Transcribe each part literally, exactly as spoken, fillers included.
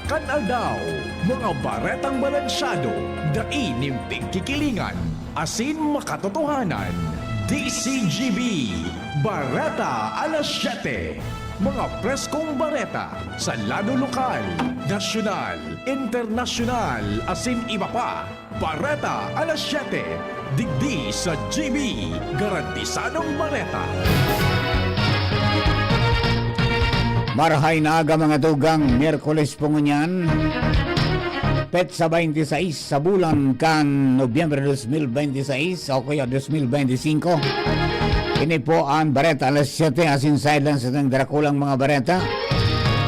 Kan aldaw, mga baretang balansyado, dai nin pigkikilingan, asin makatotohanan. D C G B, Bareta alas siyete. Mga preskong bareta sa lado lokal, nasyonal, internasyonal, asin iba pa. Bareta alas siyete, digdi sa G B, garantisadong bareta. Marahay na aga, mga tugang. Miyerkules po ngunyan, petsa twenty-six sa bulan kan Nobyembre dos mil twenty-six o kaya dos mil twenty-singko. Ini po an Bareta alas siyete, asin sideline sa tang darakulang mga bareta.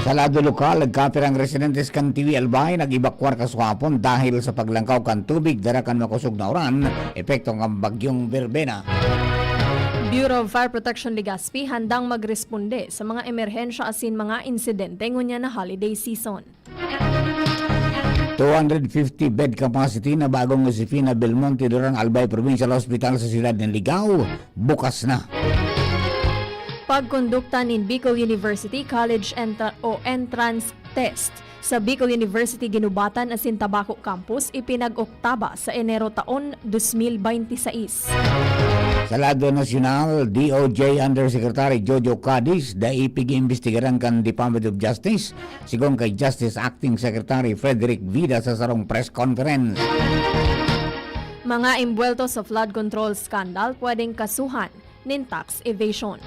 Sa lado lokal, nagkapirang residentes kan T V Albay nag-ebakwar kasuhapon dahil sa paglangkaw kan tubig dara kan makosog na uran, epekto kan Bagyong Verbena. Bureau of Fire Protection Legazpi handang magresponde sa mga emerhensya asin mga insidente ngunyan na holiday season. Two hundred fifty bed capacity na bagong Josefina Belmonte Duran Albay Provincial Hospital sa siyudad nin Ligao, bukas na. Pagkondukta nin Bicol University College Entra- o Entrance Test sa Bicol University Guinobatan asin Tabaco Campus ipinag-oktaba sa Enero taon dos mil baynte sais. Sa lado nasyonal, D O J Undersecretary Jojo Cadiz dai pig-iimbestigaran kan Department of Justice, sigon kay Justice Acting Secretary Frederick Vida sa sarong press conference. Mga imbuwelto sa flood control scandal pwedeng kasuhan nin tax evasion.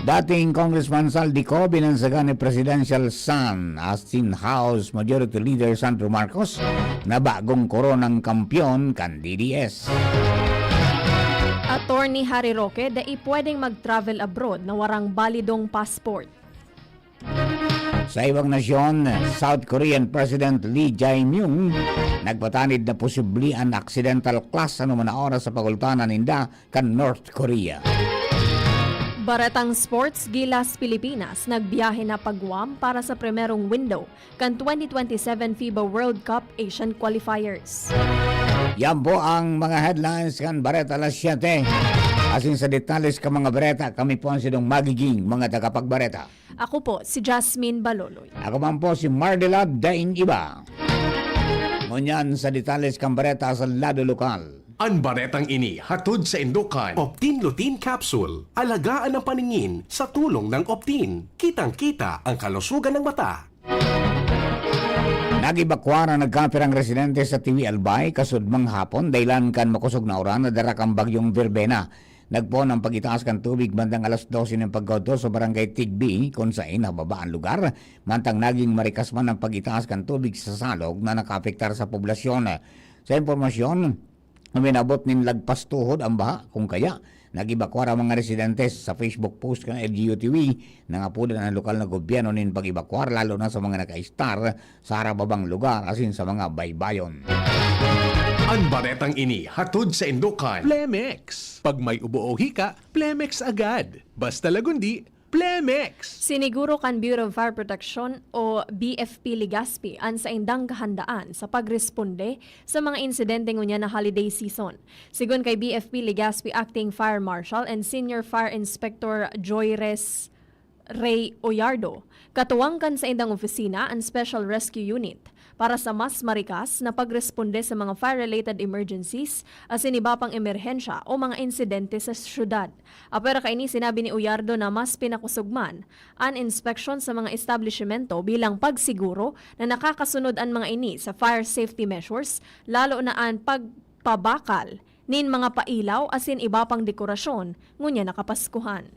Dating Congressman Zaldy Co binansagan ni Presidential Son asin House Majority Leader Sandro Marcos na bagong koronang kampeon kan D D S. Attorney Harry Roque dai pwedeng mag-travel abroad na warang balidong passport. Sa ibang nasyon, South Korean President Lee Jae-myung nagpatanid na posible an accidental clash anuman na oras sa pagultanan ninda kan North Korea. Baretang sports, Gilas Pilipinas nagbiyahe na pa Guam para sa primerong window kan twenty twenty-seven FIBA World Cup Asian Qualifiers. Yan po ang mga headlines kan Bareta alas siyete. Asin sa detalles kan mga bareta, kami po ang sinong magiging mga tagapagbareta. Ako po si Jasmine Baloloy. Ako man po si Mardelab Daing Iba. Ngunyan sa detalles kan bareta sa lado lokal. An baretang ini hatod sa indukan. Optin Lutein Capsule. Alagaan ang paningin sa tulong ng Optin. Kitang-kita ang kalusugan ng mata. Nag-ebakwar ang nagkapirang residente sa Tiwi, Albay, kasudmang hapon, dahilan kan makosog na uran na dara kan Bagyong Verbena. Nagpoon ang pag-itaas kan tubig bandang alas dose nin pagkaudto sa Barangay Tigbi, kun saen nababa an lugar, mantang naging marikas man ang pag-itaas kan tubig sa salog na nakaapektar sa poblasyon. Sa impormasyon, uminabot nin lagpas tuhod ang baha, kung kaya, nag-ebakwar ang mga residente. Sa Facebook post kan L G U T V, nangapodan ang lokal na gobyerno nin pag-ebakwar, lalo na sa mga nakaistar sa harababang lugar asin sa mga baybayon. An baretang ini hatod sa indukan. Plemex. Pag may ubo o hika, Plemex agad. Basta lagundi, Plemex! Siniguro kan Bureau of Fire Protection o B F P Legazpi an saindang kahandaan sa pagresponde sa mga insidente ngunyan na holiday season. Sigon kay B F P Legazpi Acting Fire Marshal and Senior Fire Inspector Joyres Rey Oyardo, katuwang kan saindang opisina an Special Rescue Unit para sa mas marikas na pagresponde sa mga fire-related emergencies asin iba pang emerhensya o mga insidente sa syudad. Apwera kaini, sinabi ni Oyardo na mas pinakusog man an inspeksyon sa mga establisimento bilang pagsiguro na nakakasunod an mga ini sa fire safety measures, lalo na an pagpabakal nin mga pailaw asin iba pang dekorasyon ngunyan na Kapaskuhan.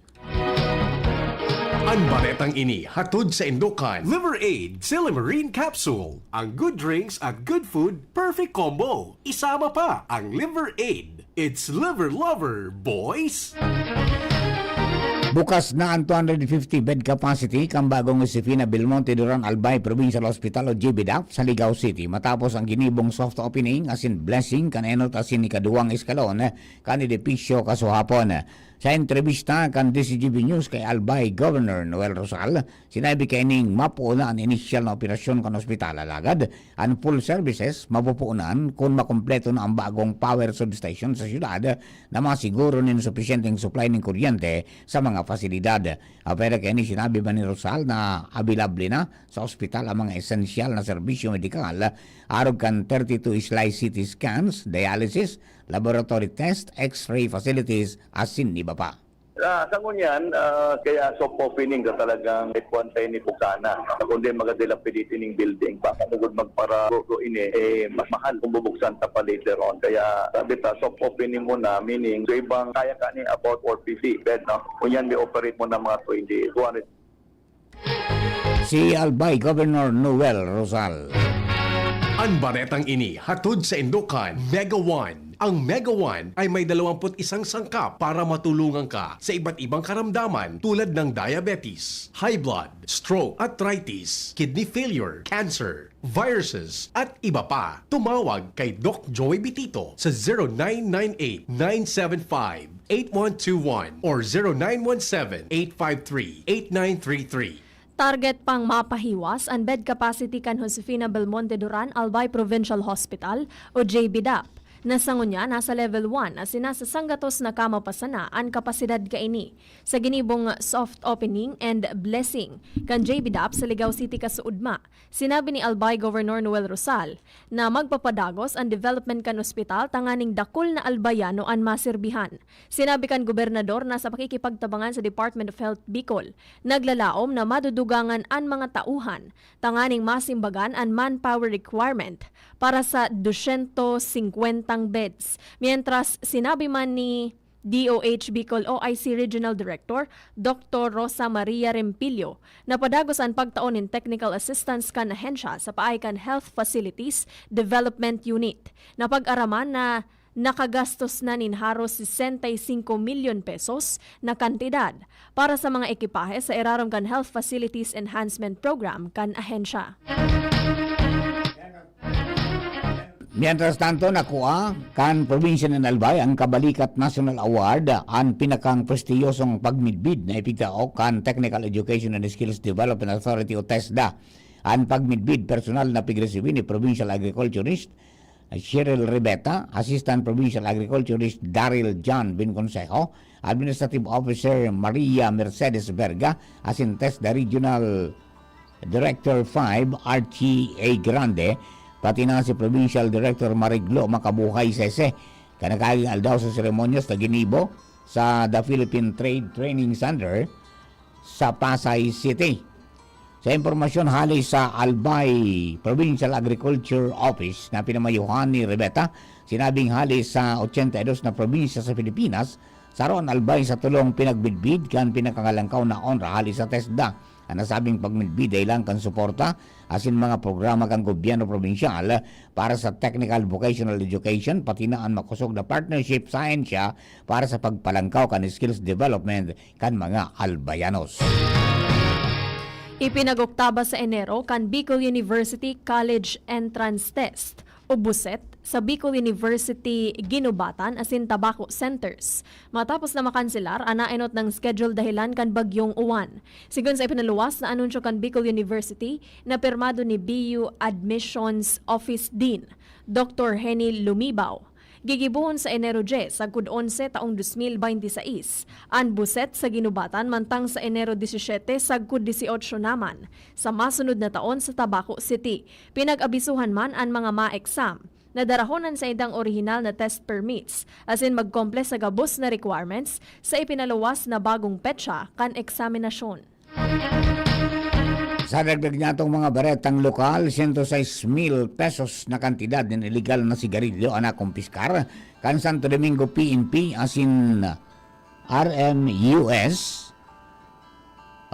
An baretang ini hatod sa indukan. Liver Aid Silimarin Capsule. Ang good drinks at good food, perfect combo. Isama pa ang Liver Aid. It's Liver Lover, boys! Bukas na an two hundred fifty bed capacity kan bagong Josefina Belmonte Duran Albay Provincial Hospital o G B DAHP sa Ligao City, matapos ang ginibong soft opening asin blessing kan enot asin ikaduwang eskalon kan edipisyo kasuhapon. Sa entrebista kan D Z G B News kay Albay Governor Noel Rosal, sinabi kaining mapoon na an inisyal na operasyon kan ospital, alagad an full services mapupunan kun makumpleto na ang bagong power substation sa syudad na masiguro nin supisyenteng supply nin kuryente sa mga pasilidad. Apwera kaini, sinabi man ni Rosal na abilable na sa ospital ang mga esensyal na serbisyo medikal, arog kan thirty-two slice C T scans, dialysis, laboratory test, X-ray facilities, asin iba pa. Ah, sa ngunyan, ah, kaya soft opening ka talagang ikuan tayo ni Bukana. Kundi magadilapiditi ning building. Baka lugod magparago ini, eh, mas mahal kung bubuksan ta pa later on. Kaya sabi ta, soft opening muna, meaning sa ibang kaya ka ni about four fifty bed, no? Ngunyan, may operate mo na mga twenty, two hundred. Si Albay Governor Noel Rosal. Ang baretang ini hatod sa indokan Mega One. Ang Mega One ay may dalawampu't isang sangkap para matulungan ka sa iba't ibang karamdaman tulad ng diabetes, high blood, stroke, arthritis, kidney failure, cancer, viruses, at iba pa. Tumawag kay Doc Joey Bitito sa zero nine nine eight nine seven five eight one two one or zero nine one seven eight five three eight nine three three. Target pang mapahiwas an bed capacity kan Josefina Belmonte Duran Albay Provincial Hospital o J B DAP, na sa ngunyan nasa level one asin nasa sanggatos na kama pa sana an kapasidad kaini. Sa ginibong soft opening and blessing kan J B DAP sa Ligao City kasuodma, sinabi ni Albay Governor Noel Rosal na magpapadagos an development kan ospital tanganing dakul na Albayano an maserbihan. Sinabi kan gobernador na sa pakikipagtabangan sa Department of Health Bicol, naglalaom na madudugangan an mga tauhan tanganing masimbagan an manpower requirement para sa dosyentos singkwentang beds. Mientras, sinabi man ni D O H Bicol O I C Regional Director Doctor Rosa Maria Rempillo na padagos an pagtao nin technical assistance kan ahensya sa paagi kan Health Facilities Development Unit na pag-araman na nakagastos na nin haros sesenta y cinco milyon pesos na kantidad para sa mga ekipahe sa irarom kan Health Facilities Enhancement Program kan ahensya. Mientras tanto, nakua kan probinsya nin Albay ang Kabalikat National Award, an pinakang prestiyosong pagmidbid na ipigtao kan Technical Education and Skills Development Authority o TESDA. An pagmidbid personal na pigresibi ni Provincial Agriculturist Cheryl Ribeta, Assistant Provincial Agriculturist Daryl John Bin Consejo, Administrative Officer Maria Mercedes Verga, asin TESDA Regional Director five, Archie A. Grande, pati na si Provincial Director Mariglo Makabuhay Sese, kan nakaaging aldaw sa seremonyas na ginibo sa The Philippine Trade Training Center sa Pasay City. Sa impormasyon hali sa Albay Provincial Agriculture Office na pinamayuhan ni Ribeta, sinabing hali sa ochenta y dos na probinsya sa Pilipinas, saro an Albay sa tolong pinagbidbid kan pinakangalangkaw na onra hali sa TESDA. An nasabing pagmidbid dahelan kan suporta asin mga programa kan gobyerno probinsyal para sa technical vocational education, pati na an makosog na partnership sa ahensya para sa pagpalangkaw kan skills development kan mga Albayanos. Ipinag-oktaba sa Enero kan Bicol University College Entrance Test o BUSET sa Bicol University Guinobatan asin Tabaco Centers, matapos na makanselar an naenot nang schedule dahelan kan Bagyong Uwan. Sigon sa ipinaluwas na anunsyo kan Bicol University na pirmado ni B U Admissions Office Dean Doctor Henny Lumibaw, gigibohon sa Enero dyes sagkod onse taong dos mil bente sais an BUSET sa Guinobatan, mantang sa Enero disisete sagkod disiotso naman sa masunod na taon sa Tabaco City. Pinag-abisuhan man an mga ma-exam na darahon an saindang orihinal na test permits asin magkomple sa gabos na requirements sa ipinaluwas na bagong petsa kan eksaminasyon. Sa dagdag niyatong mga baretang lokal, sento sais mil pesos na kantidad nin iligal na sigarilyo an nakumpiskar kan Santo Domingo P N P asin R M U S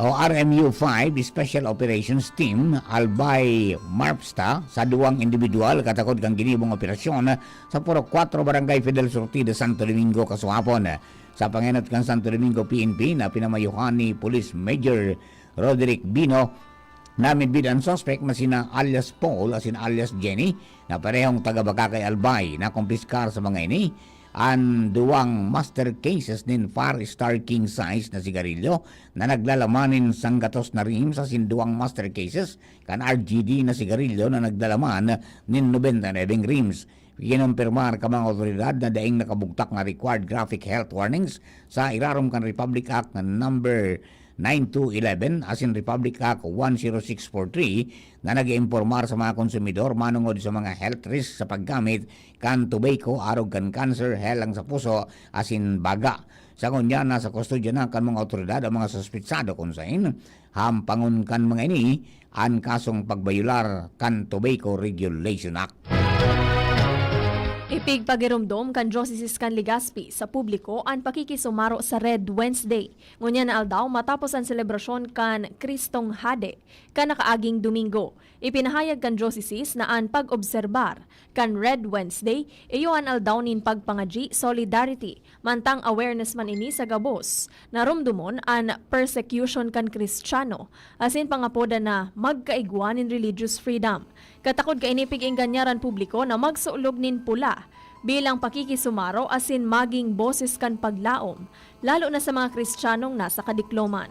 o R M U five Special Operations Team, Albay MARPSTA, sa duwang indibidwal katakod kan ginibong operasyon sa Purok Cuatro, Barangay Fidel Sortida, Santo Domingo, kasuhapon. Sa pangenot kan Santo Domingo P N P na pinamayuhan ni Police Major Roderick Bino, namidbid an suspek na sina alias Paul asin alias Jenny, na parehong taga Bacacay, Albay. Nakumpiskar sa mga ini an duwang master cases nin Far Star King Size na sigarilyo na naglalaman nin sanggatos na reams asin duwang master cases kan R G D na sigarilyo na naglalaman nin nobenta y nuwebeng reams. Kinumpirmar kan mga awtoridad na daing nakabugtak na required graphic health warnings sa irarom kan Republic Act na number nine two eleven asin Republic Act one zero six four three na nag-iimpormar sa mga konsumidor manongod sa mga health risk sa paggamit kan tobacco, arog kan kanser, helang sa puso, asin baga. Sa ngunyan, nasa kustodya na kan mga awtoridad ang mga suspitsado kun saen hampangon kan mga ini an kasong pagbayular kan Tobacco Regulation Act. Ipigpagiromdom kan Diocese kan Legazpi sa publiko an pakikisumaro sa Red Wednesday, ngunyan na aldaw matapos an selebrasyon kan Kristong Hade kan nakaaging Domingo. Ipinahayag kan Diocese na an pag-obserbar kan Red Wednesday iyo an aldaw nin pagpangadyi, solidarity, mantang awareness man ini sa gabos. Naromdomon an persecution kan Kristiyano asin pangapodan na magkaigwa nin religious freedom. Katakod kaini, pig-engganyaran publiko na magsulog nin pula bilang pakikisumaro asin maging boses kan paglaom, lalo na sa mga Kristiyanong nasa kadikloman.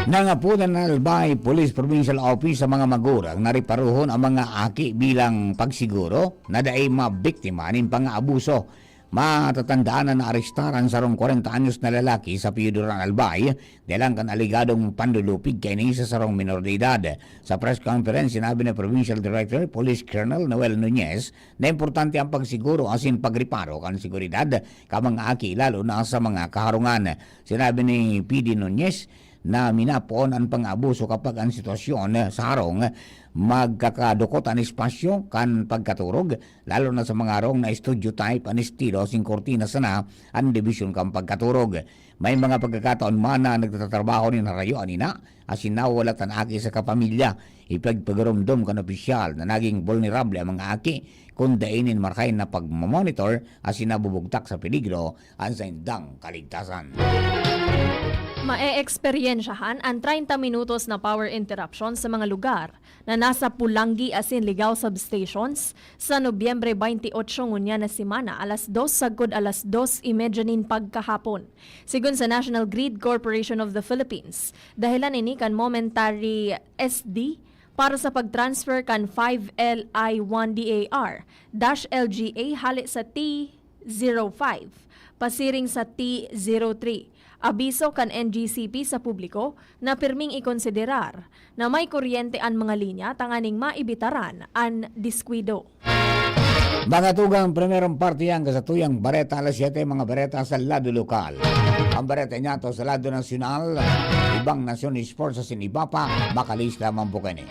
Nangapodan na Albay Police Provincial Office sa mga magurang na reparohon ang mga aki bilang pagsiguro na dai mabiktima nin pang-aabuso. Matatandaan na naarestar an sarong kwarenta anyos na lalaki sa Pioduran, Albay, dahelan kan alegadong panlulupig kaini sa sarong minor de edad. Sa press conference, sinabi ni Provincial Director Police Colonel Noel Nunez na importante ang pagsiguro asin pagreparo kan seguridad kan mga aki, lalo na sa mga kaharungan. Sinabi ni P D Nunez na minapoon an pang-abuso kapag an sitwasyon sa harong magkakadukot an espasyo kan pagkaturog, lalo na sa mga harong na studio type an estilo asin kurtina sana an dibisyon kan pagkaturog. May mga pagkakataon man na nagtatrabaho nin harayo an ina asin nawalat an aki sa kapamilya. Ipagpagiromdom kan opisyal na naging bulnerable ang mga aki kun dai nin marahay na pagmamonitor asin nabubugtak sa peligro an saindang kaligtasan. Mae-eksperyensyahan an treinta minutos na power interruption sa mga lugar na nasa Pulanggi asin Ligao substations sa Nobyembre twenty-eight ngunyan na semana, alas dos sagkod alas dos y media nin pagkahapon. Sigon sa National Grid Corporation of the Philippines, dahelan ini kan momentary S D para sa pag-transfer kan five L I one D A R dash L G A hale sa T zero five pasiring sa T zero three. Abiso kan N G C P sa publiko na pirming ikonsiderar na may kuryente an mga linya tanganing maibitaran an diskwido. Mga tugang, primerong parte yan kasatuyang bareta alas siyete, mga bareta sa lado lokal. Ang bareta niya to sa lado nasyonal, ibang nasyon, sports asin iba pa, makalihis lamang po kani.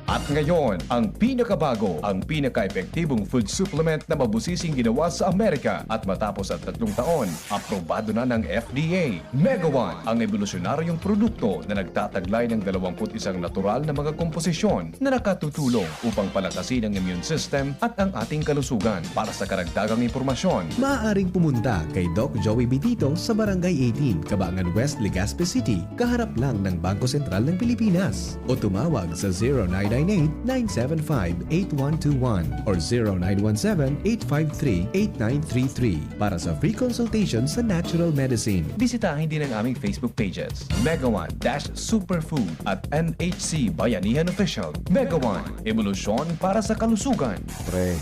At ngayon, ang pinakabago, ang pinaka-epektibong food supplement na mabusising ginawa sa Amerika. At matapos ang tatlong taon, aprobado na ng F D A. Mega One, ang ebolusyonaryong produkto na nagtataglay ng dalawampu't isang natural na mga komposisyon na nakatutulong upang palakasin ang immune system at ang ating kalusugan. Para sa karagdagang impormasyon, maaaring pumunta kay Doc Joey Bitito sa Barangay eighteen, Cabangan West, Legazpi City, kaharap lang ng Bangko Sentral ng Pilipinas. O tumawag sa zero nine nine eight, nine seven five, eight one two one or zero nine one seven, eight five three, eight nine three three para sa free consultation sa natural medicine. Bisitahin din ang aming Facebook pages, Mega One dash Superfood at N H C Bayanihan Official. Mega One, ebolusyon para sa kalusugan. Pre,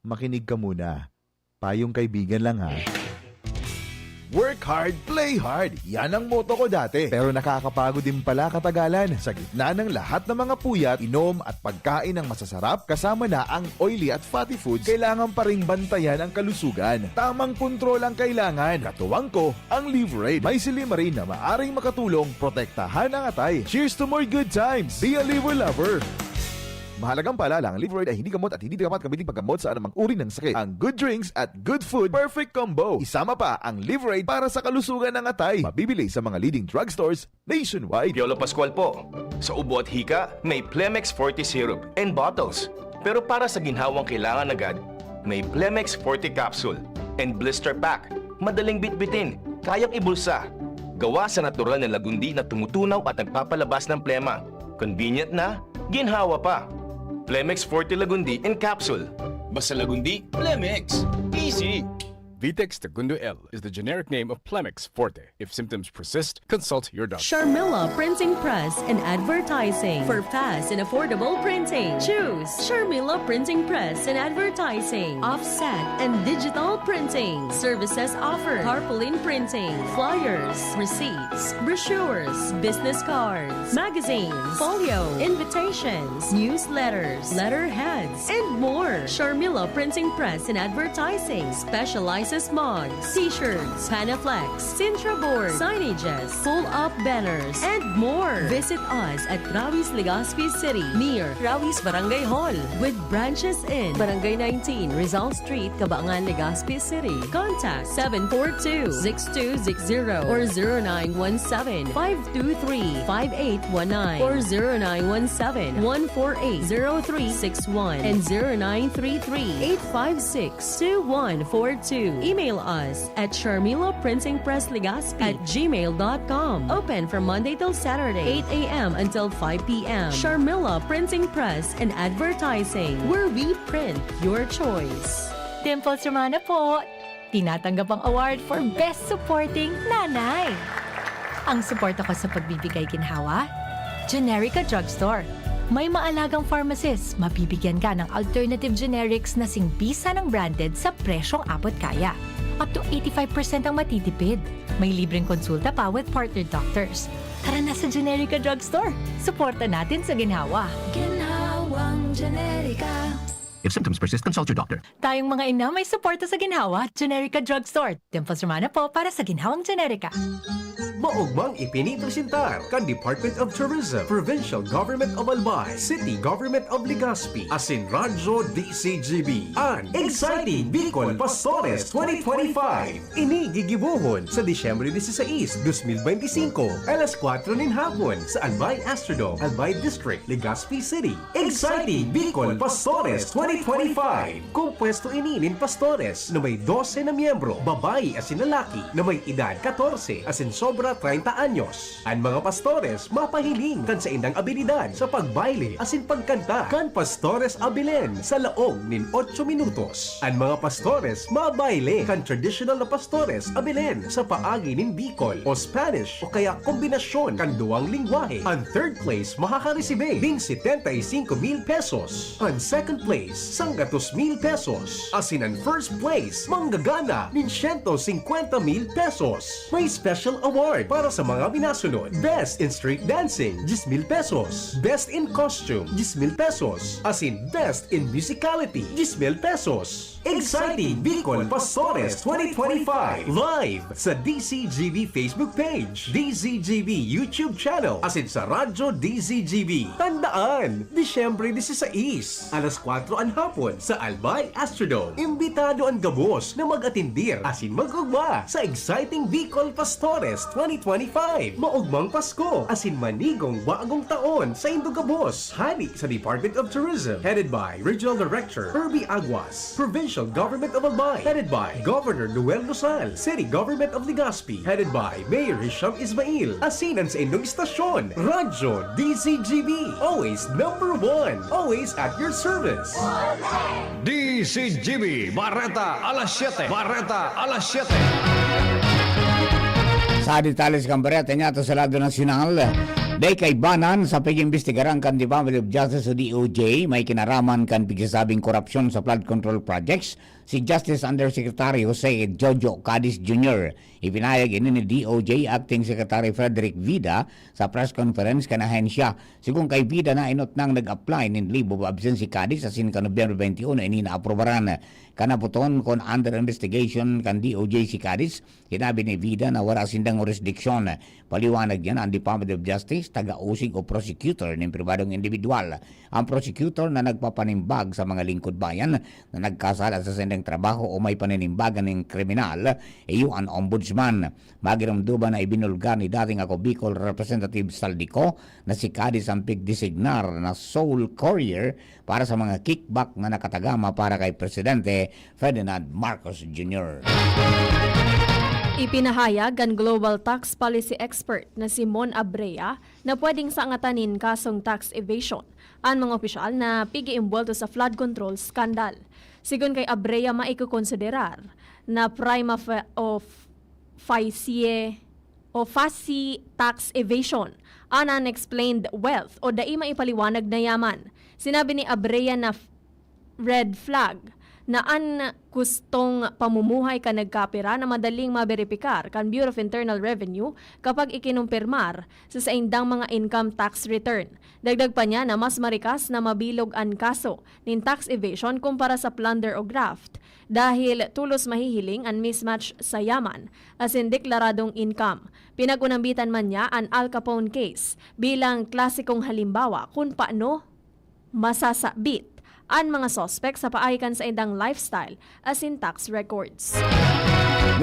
makinig ka muna. Payong kaibigan lang, ha. Work hard, play hard. Yan ang motto ko dati. Pero nakakapagod din pala katagalan. Sa gitna ng lahat ng mga puyat, inom at pagkain ng masasarap, kasama na ang oily at fatty foods, kailangan pa ring bantayan ang kalusugan. Tamang kontrol ang kailangan. Katuwang ko, ang Liveraid. May silymarin na maaring makatulong protektahan ang atay. Cheers to more good times! Be a Liver Lover! Mahalagang paalala, ang Liveraid ay hindi gamot at hindi dapat gamitin paggamot sa anumang uri ng sakit. Ang good drinks at good food, perfect combo. Isama pa ang Liveraid para sa kalusugan ng atay. Mabibili sa mga leading drugstores nationwide. Piolo Pascual po. Sa ubo at hika, may Plemex Forte Syrup and bottles. Pero para sa ginhawang kailangan agad, may Plemex Forte Capsule and Blister Pack. Madaling bitbitin, kayang ibulsa. Gawa sa natural na lagundi na tumutunaw at nagpapalabas ng plema. Convenient na, ginhawa pa. Plemex Forte Lagundi in Capsule. Basta Lagundi, Plemex. Easy! Vitex Tagundo L is the generic name of Plemex Forte. If symptoms persist, consult your doctor. Sharmila Printing Press and Advertising. For fast and affordable printing, choose Sharmila Printing Press and Advertising. Offset and digital printing. Services offered: tarpaulin printing, flyers, receipts, brochures, business cards, magazines, folio, invitations, newsletters, letterheads, and more. Sharmila Printing Press and Advertising specializes mugs, t-shirts, Panaflex, Sintra board, signages, pull-up banners, and more. Visit us at Rawis, Legazpi City, near Rawis Barangay Hall, with branches in Barangay nineteen, Rizal Street, Cabangan, Legazpi City. Contact seven four two, six two six zero or zero nine one seven, five two three, five eight one nine or zero nine one seven, one four eight, zero three six one and zero nine three three, eight five six, two one four two. Email us at Sharmila Printing Press Legazpi at gmail dot com. Open from Monday till Saturday, eight a.m. until five p.m. Sharmila Printing Press and Advertising, where we print your choice. Dimples Romana po! Tinatanggap ang award for Best Supporting Nanay. Ang suporta ko sa pagbibigay ginhawa, Generica Drugstore. May maalagang pharmacist, mabibigyan ka ng alternative generics na singbisa ng branded sa presyong abot kaya. Up to eighty-five percent ang matitipid. May libreng konsulta pa with partner doctors. Tara na sa Generica Drugstore. Suporta natin sa ginhawa. Ginhawang Generica. If symptoms persist, consult your doctor. Tayong mga ina may suporta sa ginhawa, Generica Drugstore. Dimples Romana po para sa ginhawang Generica. Maogmang ipinipresentar kan Department of Tourism, Provincial Government of Albay, City Government of Legazpi, asin Radyo D C G B, an Exciting Bicol Pastores twenty twenty-five. Ini gigibohon sa Disyembre dieciséis, dos mil beintisinko, alas kuwatro nin hapon sa Albay Astrodome, Albay District, Legazpi City. Exciting Bicol Pastores twenty twenty-five. Kompuesto ini nin pastores na may dose na miyembro, babayi asin lalaki, na may edad katorse asin sobra treinta anyos. An mga pastores mapahiling kan saindang abilidad sa pagbayle asin pagkanta kan Pastores Abilen sa laog nin otso minutos. An mga pastores mabayle kan traditional na Pastores Abilen sa paagi nin Bicol o Spanish o kaya kombinasyon kan duwang lengwahe. An third place makakaresibe nin setenta y cinco mil pesos. An second place, sanggatos mil pesos. Asin an first place, manggagana nin siyento singkwenta mil pesos. May special award para sa mga minasunod: Best in Street Dancing, diyes mil pesos. Best in Costume, diyes mil pesos. Asin Best in Musicality, diyes mil pesos. Exciting Bicol Pastores twenty twenty-five, live sa D C G B Facebook page, D C G B YouTube channel, asin sa Radyo D C G B. Tandaan, Disyembre dieciséis, alas kuwatro an hapon sa Albay Astrodome. Imbitado an gabos na mag-atendir asin mag-ugma sa Exciting Bicol Pastores twenty twenty-five. Maugmang Pasko asin manigong bagong taon saindo gabos. Hali sa Department of Tourism, headed by Regional Director Herbie Aguas. Provincial Government of Albay, headed by Governor Noel Rosal. City Government of Legazpi, headed by Mayor Hisham Ismail. Asin an saindong istasyon, Radyo D C G B. Always number one. Always at your service. D C G B, Bareta alas siyete. Bareta alas siyete. Sa detalye sa kambareta niya to sa lado nasyonal, dai kaibanan sa pag-imbestigaran kan Department of Justice o D O J, may kinaraman kan pigsasabing korupsyon sa flood control projects si Justice Undersecretary Jose Jojo Cadiz Junior. Ipinahayag ini ni D O J Acting Secretary Frederick Vida sa press conference kan ahensya. Sigon kay Vida, nainot nang nag-apply nin leave of absence si Cadiz asin kan Nobyembre twenty-one ini naaprubaran. Kanapoton, kun under investigation kan D O J si Cadiz, sinabi ni Vida na wara sindang jurisdiction. Paliwanag niya na ang Department of Justice, taga-usig o prosecutor nin pribadong indibidwal. Ang prosecutor na nagpapanimbag sa mga lingkod bayan na nagkasala sa saindang trabaho o may paninimbagan nin kriminal, iyo an ombudsman. Magiromdoman na ibinulgar ni dating Ako Bicol Representative Saldico na si Cadiz ang pigdesignar na sole courier para sa mga kickback na nakatagama para kay Presidente Ferdinand Marcos Junior. Ipinahayag kan global tax policy expert na si Mon Abrea na pwedeng sangatan nin kasong tax evasion an mga opisyal na pig-iimbwelto sa flood control scandal. Sigon kay Abrea, maikokonsiderar na prima fa-, of facie o facie tax evasion an unexplained wealth o dai maipaliwanag na yaman. Sinabi ni Abrea na f-, red flag na an kustong pamumuhay kan nagkapera na madaling maberipikar kan Bureau of Internal Revenue kapag ikinumpirmar sa saindang mga income tax return. Dagdag pa niya na mas marikas na mabilog an kaso nin tax evasion kumpara sa plunder o graft, dahil tulos mahihiling an mismatch sa yaman asin deklaradong income. Pinag-unambitan man niya an Al Capone case bilang klasikong halimbawa kun paano masasabit an mga suspek sa paagi kan saindang lifestyle asin tax records.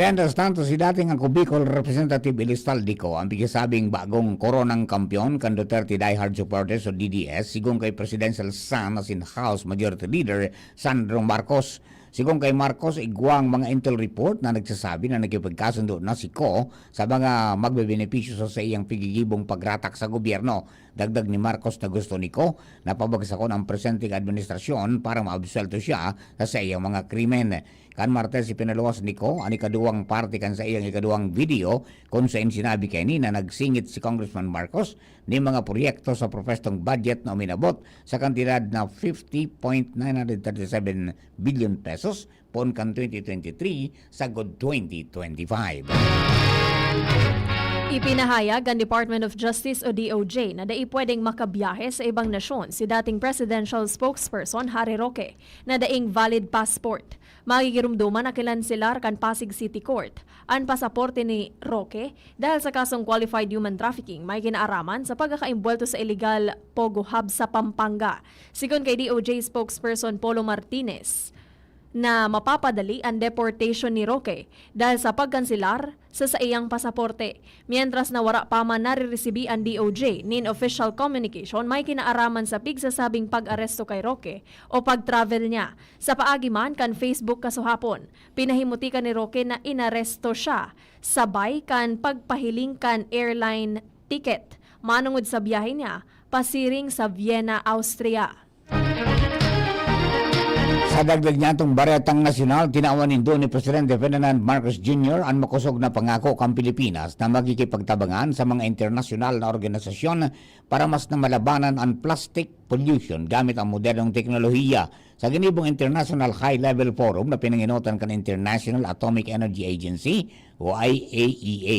Mientras tanto, si dating Ako Bicol Representative Elistaldico ang pigsasabing bagong koronang kampiyon kan Duterte diehard supporters o D D S, sigon kay Presidential Son asin House Majority Leader Sandro Marcos. Sigon kay Marcos, igwang mga intel report na nagsasabi na nakipagkasundo na si Co sa mga magbebenepisyo sa saiyang pigigibong pagratak sa gobyerno. Dagdag ni Marcos na gusto ni Co na pabagsakon ang presenteng administrasyon para maabsuelto siya sa saiyang mga krimen. Kan Martes, ipinaluwas ni Co an ikaduwang parte kan saiyang ikaduwang video, kun sain sinabi kaini na nagsingit si Congressman Marcos nin mga proyekto sa propwestong budget na uminabot sa kantidad na fifty point nine hundred thirty-seven billion pesos poon kan twenty twenty-three sagkod twenty twenty-five. Ipinahayag kan Department of Justice o D O J na dai pwedeng makabiyahe sa ibang nasyon si dating presidential spokesperson Harry Roque na daing valid passport. Magigiromdoman na kinanselar kan Pasig City Court an pasaporte ni Roque dahil sa kasong qualified human trafficking may kinaaraman sa pagkakaimbwelto sa illegal Pogo Hub sa Pampanga. Sigon kay D O J spokesperson Polo Martinez, na mapapadali an deportation ni Roque dahil sa pagkanselar sa saiyang pasaporte, mientras na wara pa man nariresibi an D O J nin official communication may kinaaraman sa pigsasabing pag-aresto kay Roque o pag-travel niya. Sa paagi man kan Facebook kasuhapon, pinahimutika ni Roque na inaresto siya sabay kan pagpahiling kan airline ticket manongod sa biyahe niya pasiring sa Vienna, Austria. Sa dagdag niyatong baretang nasyonal, tinawan nindo ni Presidente Ferdinand Marcos Junior an makosog na pangako kan Pilipinas na makikipagtabangan sa mga internasyonal na organisasyon para mas na malabanan an plastic pollution gamit ang modernong teknolohiya. Sa ginibong International High-Level Forum na pinangenotan kan International Atomic Energy Agency o I A E A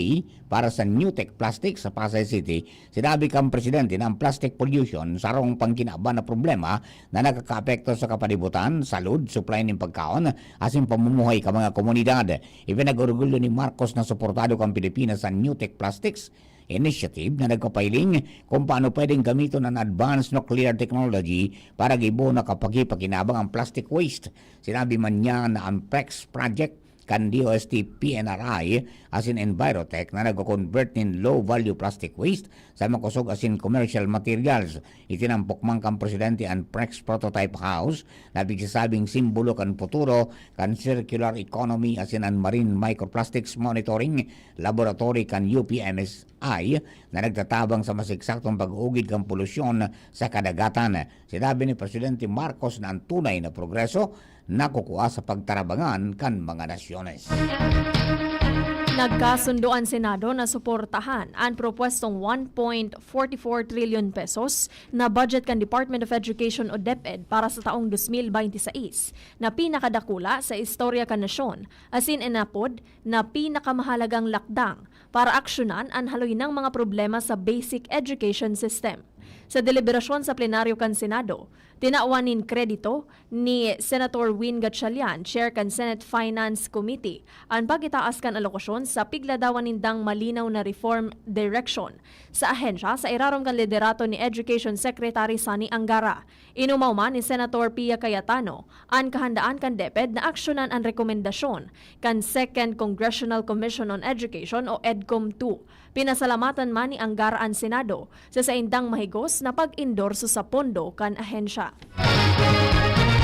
para sa Newtek Plastic sa Pasay City, sinabi kan presidente na ang plastic pollution sarong pangkinaban na problema na nakakaapekto sa kapalibutan, salud, supply nin pagkaon, asin pamumuhay kan mga komunidad. Ipinag-orgulyo ni Marcos na suportado kan Pilipinas an Newtek Plastics Initiative na nagpapahiling kung paano pwedeng gamiton an advanced nuclear technology para gibohon na kapakipakinabang ang plastic waste. Sinabi man niya na ang PREX project kan D O S T P N R I asin Envirotech na nagko-convert nin low-value plastic waste sa makosog asin commercial materials. Itinampok man kan presidente an PREX Prototype House na pigsasabing simbolo kan futuro kan circular economy asin an marine microplastics monitoring laboratory kan U P M S I na nagtatabang sa mas eksaktong pag-uugid kan polusyon sa kadagatan. Sinabi ni Presidente Marcos na ang tunay na progreso nakukua sa pagtarabangan kan mga nasyones. Nagkasundo an Senado na suportahan an propwestong one point forty four trillion pesos na budget kan Department of Education o DepEd para sa taong dos mil baynte sais, na pinakadakula sa istorya kan nasyon, asin inapod na pinakamahalagang lakdang para aksyonan an haloy nang mga problema sa basic education system. Sa deliberasyon sa plenaryo kan Senado, tinawan nin kredito ni Senator Win Gatchalian, Chair kan Senate Finance Committee, an pagitaas kan alokasyon sa pigladawan nindang malinaw na reform direction sa ahensya sa irarom kan liderato ni Education Secretary Sonny Angara. Inumaw man ni Senator Pia Cayetano an kahandaan kan DepEd na aksyonan an rekomendasyon kan Second Congressional Commission on Education o EDCOM two. Pinasalamatan man ni Angara an Senado sa saindang mahigos na pag-endorso sa pondo kan ahensya.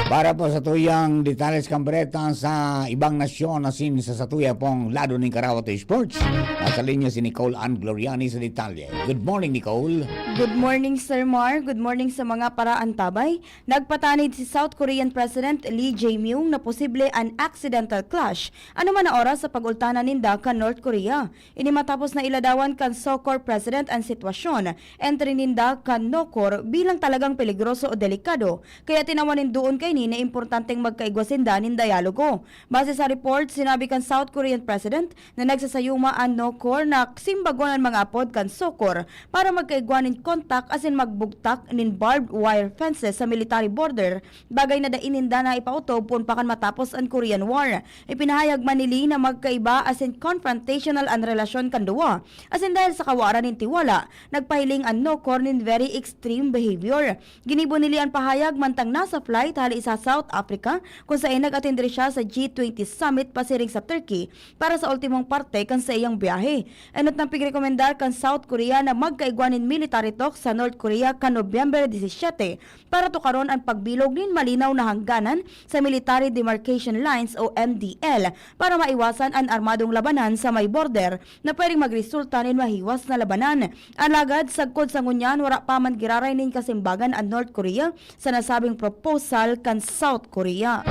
Para po sa tuyang detalye kan bareta sa ibang nasyon asin sa satuya pong lado nin Karawat Sports, nasa linya si Nicole Ann Gloriani sa detalye. Good morning, Nicole. Good morning, Sir Mar. Good morning sa mga paraantabay. Nagpatanid si South Korean President Lee Jae-myung na posible an accidental clash anuman na oras sa pag-ultanan ninda kan North Korea. Ini matapos na iladawan kan SOCOR President an sitwasyon entre ninda kan NOCOR bilang talagang peligroso o delikado, kaya tinawan nin duon kaini na importanteng magkaigwa sinda nin dialogo. Base sa report, sinabi kan South Korean President na nagsasayuma an NOCOR na simbagon an mga apod kan SOCOR para magkaigwa nin kontak asin magbugtak nin barbed wire fences sa military border, bagay na dai ninda na ipautob poon pa kan matapos an Korean War. Ipinahayag man ni Lee na magkaiba asin confrontational an relasyon kan duwa, asin dahil sa kawaran nin tiwala, nagpahiling an NOCOR nin very extreme behavior. Ginibo ni Lee an pahayag mantang nasa flight hali sa South Africa, kung saen nag-atender siya sa G twenty Summit pasiring sa Turkey para sa ultimong parte kan saiyang biyahe. Enot nang pigrekomendar kan South Korea na magkaigwa nin military talks sa North Korea kan Nobyembre disisiyete para tukaron an pagbilog nin malinaw na hangganan sa Military Demarcation Lines o M D L para maiwasan an armadong labanan sa may border na pwedeng magresulta nin mahiwas na labanan. Alagad sagkod sa ngunyan, wara pa man giraray nin kasimbagan an North Korea sa nasabing proposal kan South Korea.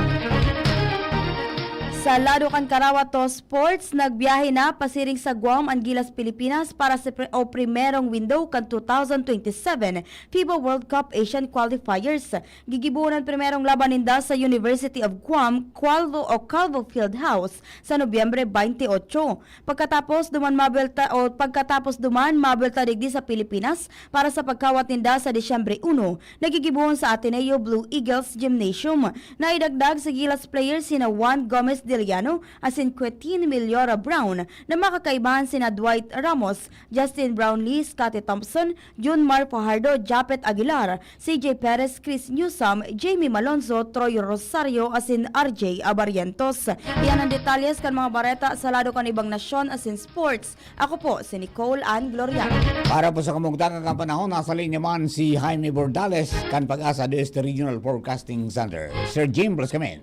Sa lado kan Karawat Sports, nagbiyahe na pasiring sa Guam an Gilas Pilipinas para sa pri- o primerong window kan two thousand twenty-seven FIBA World Cup Asian Qualifiers. Gigibohon an primerong laban ninda sa University of Guam, Calvo o Calvo Fieldhouse, sa Nobyembre twenty-eight. Pagkatapos duman mabelta o pagkatapos duman mabelta digdi sa Pilipinas para sa pagkawat ninda sa Disyembre uno, nagigibohon sa Ateneo Blue Eagles Gymnasium. Naidagdag sa Gilas players sina Juan Gomez Diliano asin Quetin Millora Brown na makakaibahan sina Dwight Ramos, Justin Brownlee, Scottie Thompson, Junmar Fajardo, Japet Aguilar, C J Perez, Chris Newsome, Jamie Malonzo, Troy Rosario asin R J Abarrientos. Iyan ang detalyes kan mga bareta sa lado kan ibang nasyon asin sports. Ako po si Nicole Ann Gloria. Para po sa kamugtangan kan panahon, nasa linya man si Jaime Bordales kan Pag-asa de Este Regional Forecasting Center. Sir Jim Blascamen.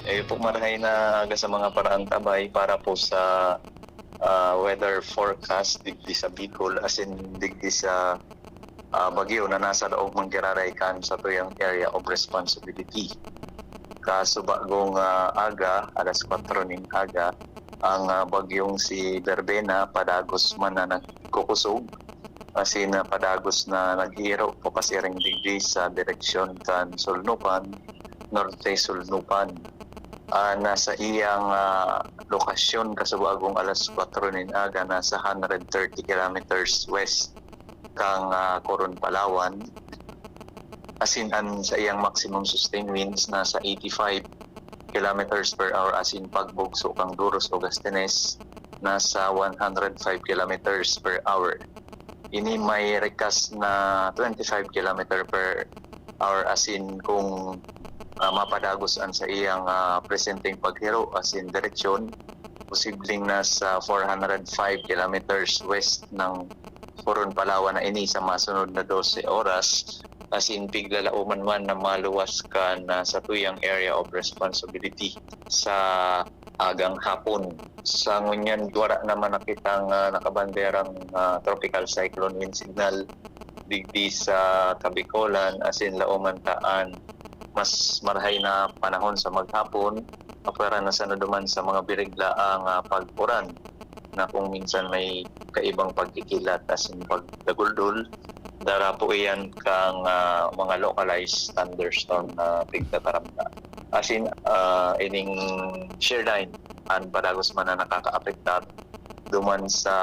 Eh po, marahay na aga sa mga paraantabay para po sa ah, weather forecast digdi sa Bicol, asin digdi sa ah, bagyo na nasa laog man giraray kan satuyang area of responsibility. Kasubagong ah, aga, alas kwatro nin aga, ang ah, bagyong si Verbena padagos man na nagkukusog, asin ah, padagos na nag-iiro papasiring digdi sa direksyon kan Solnupan, Norte Solnupan. Ah, nasa iyang ah, lokasyon kasubagong alas kwatro nin aga, nasa hundred thirty kilometers west kan ah, Coron, Palawan. Asin an saiyang maximum sustained winds nasa eighty-five kilometers per hour, asin pagbugso kan Durus o Gastenes nasa one hundred five kilometers per hour. Ini may rikas na twenty-five kilometer per hour, asin kung ah, mapadagos an saiyang ah, presenteng paghiro asin direksyon, posibleng nasa four hundred five kilometers west ng Coron, Palawan na ini sa masunod na dose oras, asin piglalaoman man na maluwas kan ah, satuyang area of responsibility sa agang hapon. Sa ngunyan, wara naman nakitang ah, nakabanderang ah, tropical cyclone wind signal digdi sa Kabicolan, asin laoman ta an mas marahay na panahon sa maghapon, apwera na sana duman sa mga birigla ang ah, pag-uran na kung minsan may kaibang pagkikilat asin pagdaguldol. Dara po iyan kang ah, mga localized thunderstorm na pigtataramta. Asin ah, ining shear line an padagos man na nakakaapektar duman sa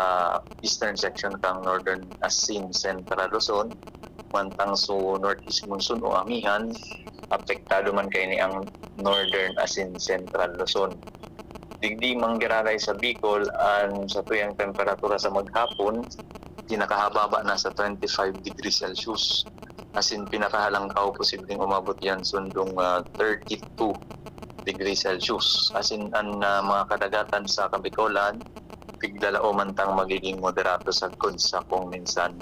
eastern section kang northern asin central Luzon, mantang so northeast monsoon o amihan, apektado man kaini ang northern asin central Luzon. Digdi man giraray sa Bicol, an satuyang temperatura sa maghapon, pinakahababa nasa twenty-five degrees Celsius. Asin pinakahalangkaw, posibleng umabot yan sundong ah, thirty-two degrees Celsius. Asin an ah, mga kadagatan sa Kabicolan, piglalaoman tang magiging moderato sagkod sa kung minsan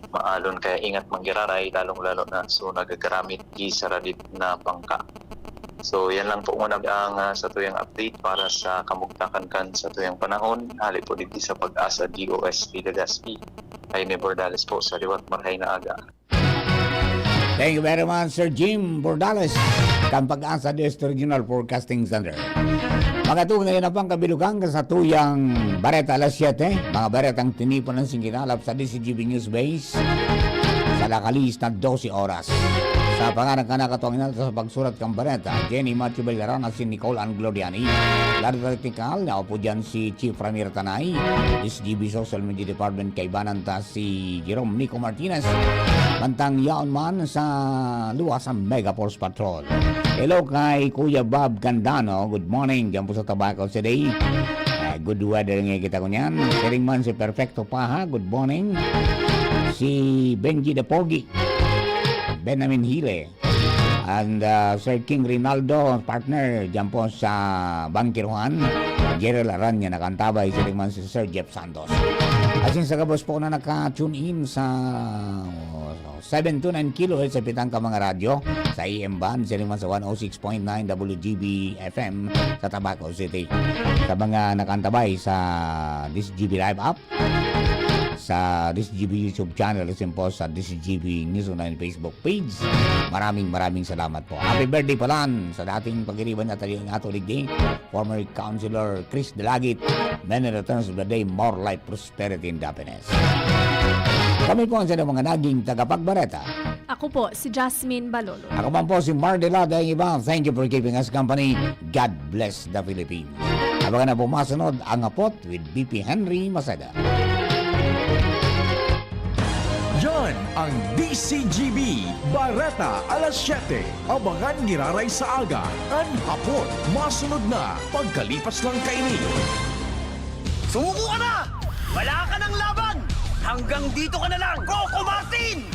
maalon. Kaya ingat man giraray, lalong-lalo na so nagagaramit di saradit na bangka. So, yan lang po muna ang, ah, satuyang update para sa kamugtakan kan satuyang panahon. Hali po digdi sa Pag-asa D O S T Legazpi. Jaime Bordales po sa liwat, marhay na aga. Thank you very much, Sir Jim Bordales, kan Pag-asa District Regional Forecasting Center. Mga tugang na pang kabilugan sa tuyang bareta alas siyete, mga baretang tinipon ng singkinalap sa D C G B News Base sa nakalis na dose oras. Sa pangaran ka nakatuwang na sa pagsurat kang bareta, Jenny Matthew Valderrama, si Nicole Ann Gloriani, Larry Technical, na upo dyan si Chief Ramir Tanay, D C G B Social Media Department, kaibanan ta si Jerome Nico Martinez, mantang yaon man sa luwas sa Mega Force Patrol. Hello kay Kuya Bob Candano, good morning, dyan po sa Tabaco City. Ah, good weather nga kita ko niyan. Siring man si Perfecto Paha, good morning. Si Benji the Pogi, Benjamin Hile, and, ah, Sir King Rinaldo, partner, dyan po sa Bangkiruhan. Gerald Aranya, nakantabay, siring man si Sir Jeff Santos. Asin sa gabos po na naka-tune in sa, oh, seven to nine kilohertz sa pitang ka mga radyo, sa A M band, siring man sa one oh six point nine W G B F M sa Tabaco City. Sa mga nakantabay sa D C G B Live app, sa D C G B YouTube channel, asin po sa D C G B News Online Facebook page. Maraming, maraming salamat po. Happy birthday palan sa dating pag-iriban na tayo ng ato digdi, former Councilor Chris Dalagit. Many returns of the day, more life, prosperity, and happiness. Kami po ang sa mga naging tagapagbareta. Ako po, si Jasmine Balolo. Ako man po si Mar Delada, ang iba. Thank you for keeping us company. God bless the Philippines. Abangan na po masunod ang Hapot with B P Henry Maceda. Yan ang D C G B Bareta alas siyete. Abangan giraray sa aga, an Hapot. Masunod na, pagkalipas lang kaini. Sumuko ka na! Wala ka ng laban! Hanggang dito ka na lang, Coco Martin!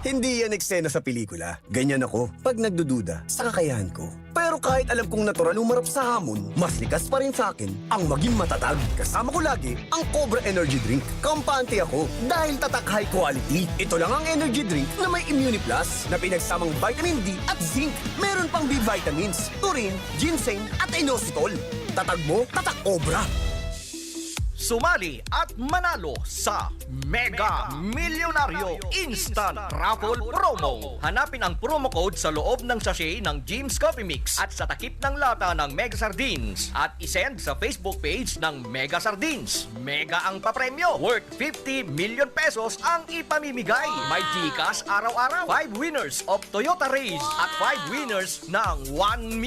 Hindi yan eksena sa pelikula. Ganyan ako. Pag nagdududa sa kakayahan ko. Pero kahit alam kong natural humarap sa hamon, mas likas pa rin sa akin ang maging matatag. Kasama ko lagi ang Cobra Energy Drink. Kampante ako dahil tatak, high quality. Ito lang ang energy drink na may Immuniplus na pinagsamang vitamin D at zinc. Meron pang B vitamins, taurine, ginseng at inositol. Tatag mo, tatak Cobra. Sumali at manalo sa Mega Milyonaryo Instant Raffle Promo. Hanapin ang promo code sa loob ng sachet ng Jim's Coffee Mix at sa takip ng lata ng Mega Sardines at isend sa Facebook page ng Mega Sardines. Mega ang papremyo, worth fifty million pesos ang ipamimigay. May GCash araw-araw, five winners of Toyota Raize at five winners ng one million.